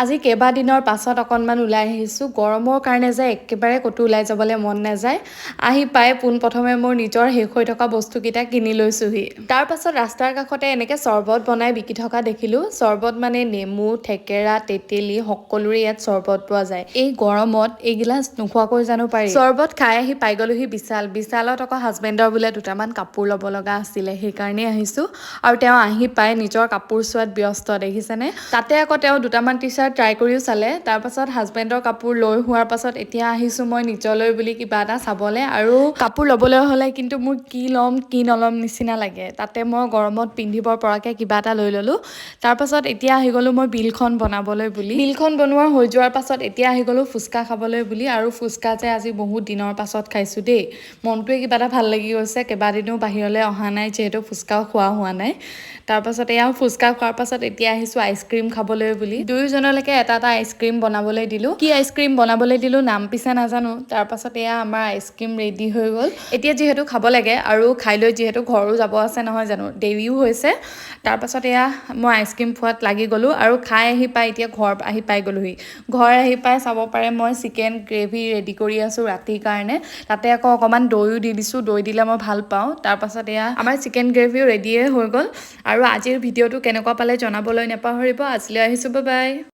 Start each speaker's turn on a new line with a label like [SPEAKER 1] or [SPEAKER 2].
[SPEAKER 1] আজি কেইবাদিনৰ পাছত অকণমান ওলাই আহিছোঁ। গৰমৰ কাৰণে যে একেবাৰে ক'তো ওলাই যাবলৈ মন নাযায়। আহি পাই পোনপ্ৰথমে মোৰ নিজৰ শেষ হৈ থকা বস্তুকেইটা কিনি লৈছোঁহি। তাৰ পাছত ৰাস্তাৰ কাষতে এনেকৈ চৰ্বত বনাই বিকি থকা দেখিলোঁ। চৰ্বত মানে নেমু, থেকেৰা, তেতেলী সকলোৰে ইয়াত চৰ্বত পোৱা যায়। এই গৰমত এইগিলাচ নোখোৱাকৈ জানো পাৰি? চৰ্বত খাই আহি পাই গ'লোহি বিশাল। বিশালত আকৌ হাজবেণ্ডৰ বোলে দুটামান কাপোৰ ল'ব লগা আছিলে, সেইকাৰণেই আহিছোঁ। আৰু তেওঁ আহি পাই নিজৰ কাপোৰ চোৱাত ব্যস্ত, দেখিছেনে? তাতে আকৌ তেওঁ দুটামান টি চাৰ্ট ট্ৰাই কৰিও চালে। তাৰপাছত হাজবেণ্ডৰ কাপোৰ লৈ হোৱাৰ পাছত এতিয়া আহিছোঁ মই নিজলৈ বুলি কিবা এটা চাবলৈ। আৰু কাপোৰ ল'বলৈ হ'লে কিন্তু মোৰ কি ল'ম কি নল'ম নিচিনা লাগে। তাতে মই গৰমত পিন্ধিব পৰাকৈ কিবা এটা লৈ ল'লোঁ। তাৰপাছত এতিয়া আহি গ'লোঁ মই বিলখন বনাবলৈ বুলি। বিলখন বনোৱা হৈ যোৱাৰ পাছত এতিয়া আহি গ'লোঁ ফুচকা খাবলৈ বুলি। আৰু ফুচকা যে আজি বহুত দিনৰ পাছত খাইছোঁ দেই, মনটোৱে কিবা এটা ভাল লাগি গৈছে। কেইবাদিনো বাহিৰলৈ অহা নাই যিহেতু, ফুচকাও খোৱা হোৱা নাই। তাৰপাছত এয়া ফুচকা খোৱাৰ পাছত এতিয়া আহিছোঁ আইচক্ৰীম খাবলৈ বুলি। দুয়োজনলৈকে এটা এটা আইচক্ৰীম বনাবলৈ দিলোঁ। কি আইচক্ৰীম বনাবলৈ দিলোঁ নাম পিছে নাজানো। তাৰপাছত এয়া আমাৰ আইচক্ৰীম ৰেডি হৈ গ'ল। এতিয়া যিহেতু খাব লাগে আৰু খাই লৈ যিহেতু ঘৰো যাব আছে, নহয় জানো? দেৰিও হৈছে। তাৰপাছত এয়া মই আইচক্ৰীম খোৱাত লাগি গ'লোঁ আৰু খাই আহি পাই এতিয়া ঘৰ আহি পাই গ'লোহি। ঘৰ আহি পাই চাব পাৰে, মই চিকেন গ্ৰেভি ৰেডি কৰি আছোঁ ৰাতিৰ কাৰণে। তাতে আকৌ অকণমান দৈও দি দিছোঁ, দৈ দিলে মই ভাল পাওঁ। তাৰপাছত এয়া আমাৰ চিকেন গ্ৰেভিও ৰেডিয়ে হৈ গ'ল। আৰু আজিৰ ভিডিঅ'টো কেনেকুৱা পালে জনাবলৈ নাপাহৰিব। আজিলৈ আহিছোঁ, বাই বাই।